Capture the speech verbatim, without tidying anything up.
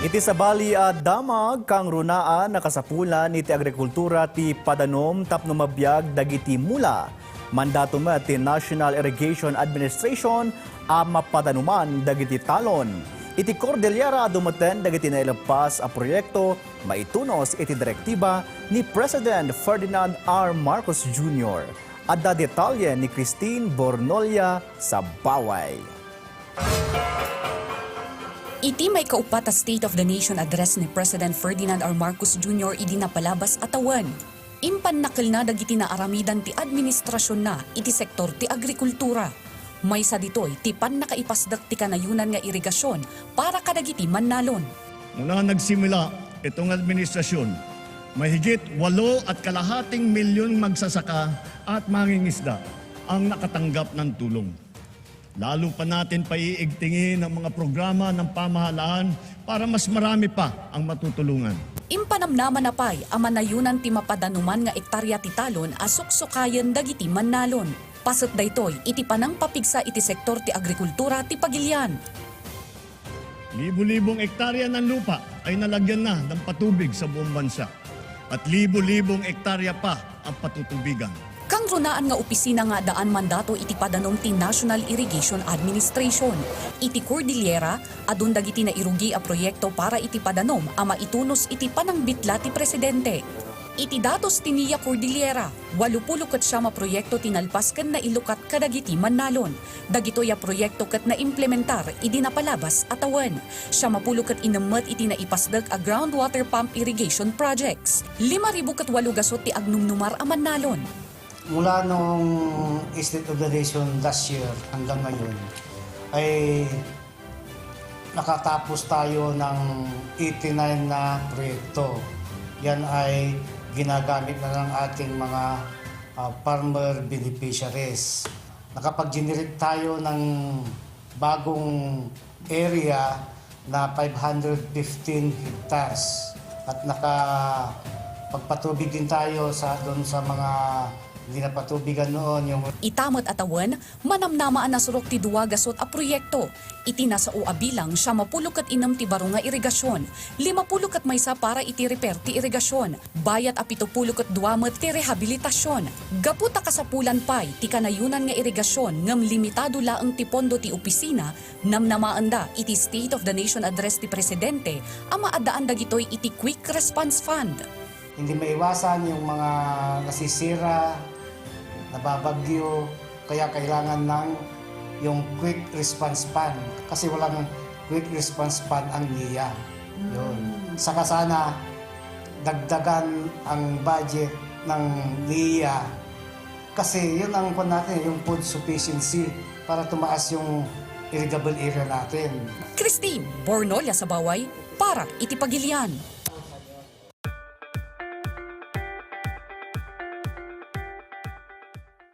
Iti sabali a damag, kangrunaan a kasapulan iti agrikultura ti padanom tapno mabiag dagiti mula. Mandato met ti National Irrigation Administration a mapadanoman dagiti talon. Iti Cordillera, adu metten dagiti naileppas a proyekto maitunos iti direktiba ni President Ferdinand R. Marcos Junior. Adda detalye ni Christine Bornolia Sabaway. Iti maikaupat a State of the Nation Address ni President Ferdinand R. Marcos Junior idi napalabas a tawen, impannakkelna dagiti naaramidan ti administrasionna iti sektor ti agrikultura. Maysa ditoy ti pannakaipasdek ti kanayonan nga irigasion para kadagiti mannalon. Muna nagsimula itong administrasyon, mahigit walo at kalahating milyon magsasaka at mangingisda ang nakatanggap ng tulong. Lalo pa natin paiigtingin ang mga programa ng pamahalaan para mas marami pa ang matutulungan. Impanamnama na pay a manayonan ti mapadanoman nga ektarya ti talon a suksukayen dagiti mannalon. Paset daytoy iti panangpapigsa iti sektor ti agrikultura ti pagilian. Libo-libong ektarya ng lupa ay nalagyan na ng patubig sa buong bansa at libo-libong ektarya pa ang patutubigan. Kangrunaan nga opisina nga addaan mandato iti padanom ti National Irrigation Administration. Iti Cordillera, adun dagiti nairugi a proyekto para iti padanom a maitunos iti panangbitla ti Presidente. Iti datos ti NIA Cordillera, walupulo ket siam a proyekto ti nalpas ken nailukat kadagiti mannalon. Dagitoy a proyekto ket naimplementar idi napalabas a tawen. Siam a pulo ket innem met iti naipasdek a groundwater pump irrigation projects. Lima ribu ket walo gasut ti agnumnumar a mannalon. Mula noong State of the Nation last year hanggang ngayon, ay nakatapos tayo ng eighty-nine na proyekto. Yan ay ginagamit na ng ating mga, ah, farmer beneficiaries. Nakapag-generate tayo ng bagong area na five hundred fifteen hectares. At nakapagpatubig din tayo sa, doon sa mga hindi napatubigan noon, yung Ita met a tawen, manamnama a nasurok ti dua gasut a proyekto. Iti nasao a bilang, siam a pulo ket innem ti baro nga irigasion, lima pulo ket maysa para iti repair ti irigasion, bayat a pito pulo ket dua met ti rehabilitasion. Gapu ta kasapulan pay ti kanayonan nga irigasion ngem limitado laeng ti pondo ti opisina, namnamaenda iti State of the Nation Address ti Presidente a maaddaan dagitoy iti Quick Response Fund. Hindi maiwasan yung mga nasisira, nababagyo, kaya kailangan ng yung quick response fund kasi walang quick response fund ang NIA. Yun. Saka sana dagdagan ang budget ng NIA kasi yun ang kwan natin, yung food sufficiency para tumaas yung irrigable area natin. Christine Bornolia Sabaway para iti Pagilian.